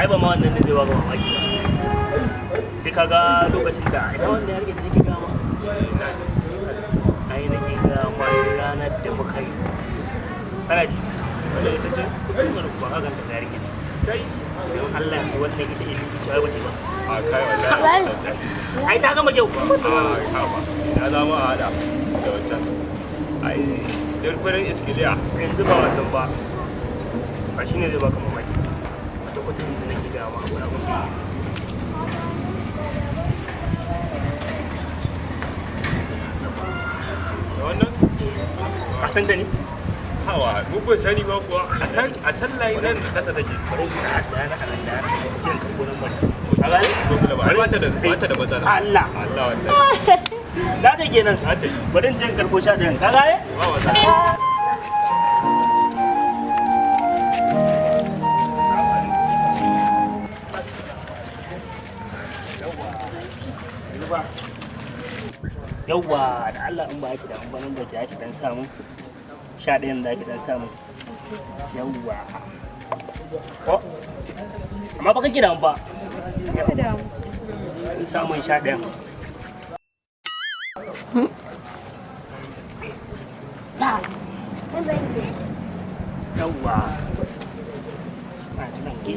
Ai ba ma wannan ne zai baka mamaki ba. Sai kaga lokacin da ina wannan yarinya da nake gaya ma. Ai nake gaya ma ranar da muka yi. Kana ji? Wannan ita ce? Kuma ba ka ganta da yarinya. Kai. Don Allah yanzu wannan ita ce miki cewa ba ta ba. A kai wallahi. Ai ta gama kyau. A ha ba. Ina za mu a hada da wancan. Ai duk gurin iskiliya. Yanzu ba wannan ba. Ba shine zai baka mamaki. Kwata-kwata yanzu nake gaya ma akwai abin da yake. Da wannan? Ka san da ni? Hawa, mu ban sani ba kuwa. A can layi nan kasa take. Bari in da na anan da na ce in karɓo nan bari. A gane? Ba ba ta da ba ta da matsala. Allah. Allah wallahi. Na ta kenan. Na ta yi. Bari in je in karɓo 11. Ka gane? Ba matsala. Yawwa da Allah in ba ki da an ba ki ki dan samu 11 da ki dan samu. Yawwa. Ko amma ba kake da ba. Kada damu. In samun 11. Yawwa. A nan ke.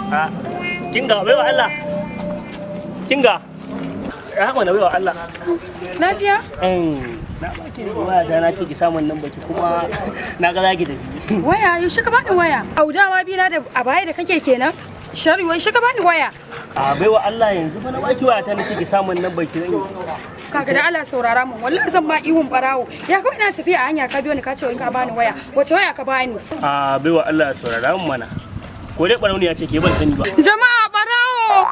A kinga baiwa Allah. Kinga. Ya haka na baiwa Allah. Lafiya? Na ba ki waya da na ce ki samun nan baki kuma na ga zaki tafi. Waya, yaushe ka bani waya? Au dama bi na da a baya da kake kenan? Shari, yaushe ka bani waya? A baiwa Allah yanzu fa na baki waya ta nace ki samun nan baki zan yi. Kaga da Allah saurara mun, wallahi zan ma ihun barawo. Ya kawai ina tafiya a hanya ka biyo ni ka ce wai ka bani waya. Wace waya ka bani? A baiwa Allah saurara mun mana. Ko dai barauniya ce ke ban sani ba. Jama'a barawo!